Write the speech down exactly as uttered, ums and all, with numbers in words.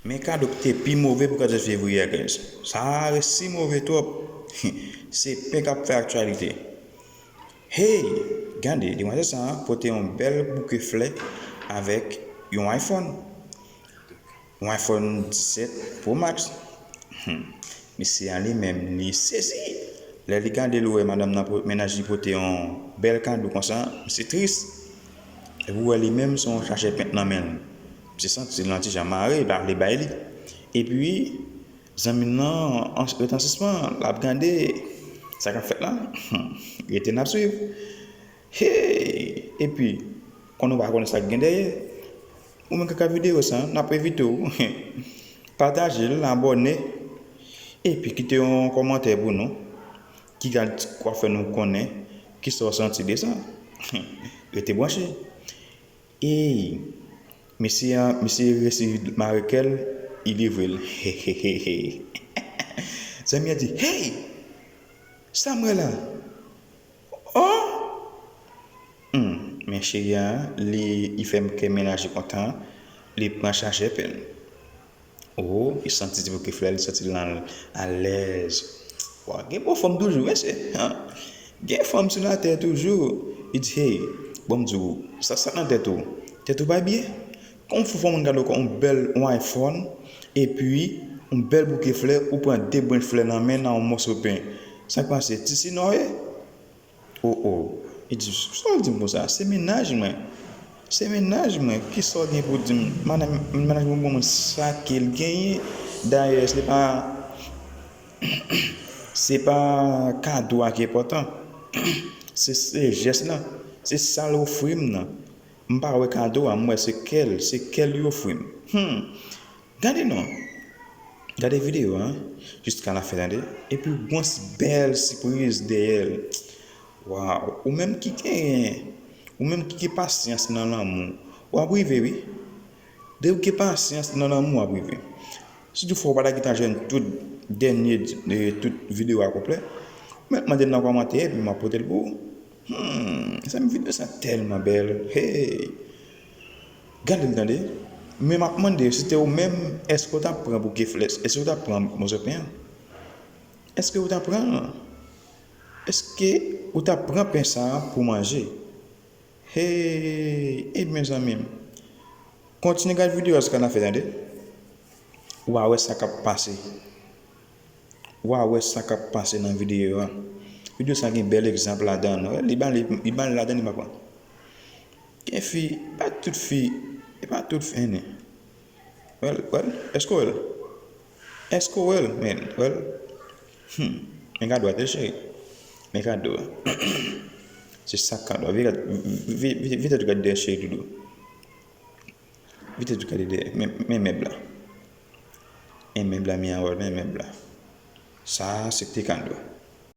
Men kado ki te pi move pou katòz fevriye a, guys. Sa a resi move twòp. Se pen k ap fè aktyalite. Hey! Gade, demwazèl sa a pote yon bèl bouke flè avèk yon iPhone. Yon iPhone disèt Pro Max. Hmm. Mesye a li menm, li sezi. Lè li gade l, wè madanm nan, mennaj li pote yon bèl kado konsa, misye tris. Epi w wè li menm, se yon sachè pent nan men l. Misye santi l yon ti jan mare, li pa vle bay li. Epi, zanmi l nan, an, ret an sispann, l ap gade sa k ap fèt la. Rete n ap swiv. Hey! Epi, konnen w pa konnen sa k gen dèyè. Ou menm k ap gad videyo sa, n ap envite w pataje l, abòne, epi kite yon kòmantè pou nou, ki gad, k ap fè nou konnen kisa w santi de sa. Rete branche. Ey, mesye a, mesye resi mare kè l, li livre l. Zanmi an di, hey! Sa m wè la? Oh! Hmm, men cheri a, li, li fè m kè mennaj li kontan, li pran chajè pen. Oh, li santi ti bouke flè, li santi l alèz. Wa, gen bon fanm toujou, mesye. Gen fanm sou latè toujou. Li di, hey, bon, m di w, sa, sa nan tèt ou? Tèt ou pa byen? Kòman fè w fè yon moun gade w yon bèl, yon iPhone, epi yon bèl bouke flè, ou pran de branch flè nan men nan yon mòso pen? Sa k pase? Ti sinò ye? Oh, oh. Li di, sa w di m konsa? Se mennaj mwen. Se mennaj mwen. Kisa w gen pou di m? Mennaj mwen ban mwen sa ke l genyen. Dayè, se pa, se pa kado a ki enpòtan. Se, se jès lan. Se sa l ofri m nan. M pa wè kado a, m wè se kè l, se kè l li ofri m. Hmm. Gade non. Gade videyo a, jiska lafen, tande. Epi w gon bèl sipriz dèyè l. Waw, ou menm ki genyen, ou menm ki gen pasyans nan lanmou, w ap rive, wi. Depi w gen pasyans nan lanmou, w ap rive. Si toutfwa w pa ta gentan jwenn tout dènye, eh, tout videyo a konplè, ou mèt mande l nan kòmantè, epi m ap pote l pou ou. Hmm, mezanmi, videyo sa tèlman bèl. Hey! Gade l, tande. Men m ap mande, si te ou menm, èske w t ap pran bouke flè, èske w t ap pran mòso pen an? Èske w t ap pran l? Èske ou t ap pran pen sa a pou manje? Hey, e mezanmi m. Kontinye gade videyo a jiska lafen, tande. W a wè sa k ap pase. W a wè sa k ap pase nan videyo a. Videyo sa gen bèl egzanp ladan l. Wè, li ba li, li ba li ladan, li pa pran. Gen fi, pa tout fi, e pa tout fi, nen. Wè l, wè l, èske w wè l? Èske w wè l, men, wè l? Hmm, men kado a, tande cheri. Men kado a. Se sa k kado a. Vire, vire, vire, vire tèt ou gade dèyè cheri doudou. Vire tèt ou gade dèyè. Men, men mèb la. Men mèb la, mi amor, men mèb la. Sa a, se te kado.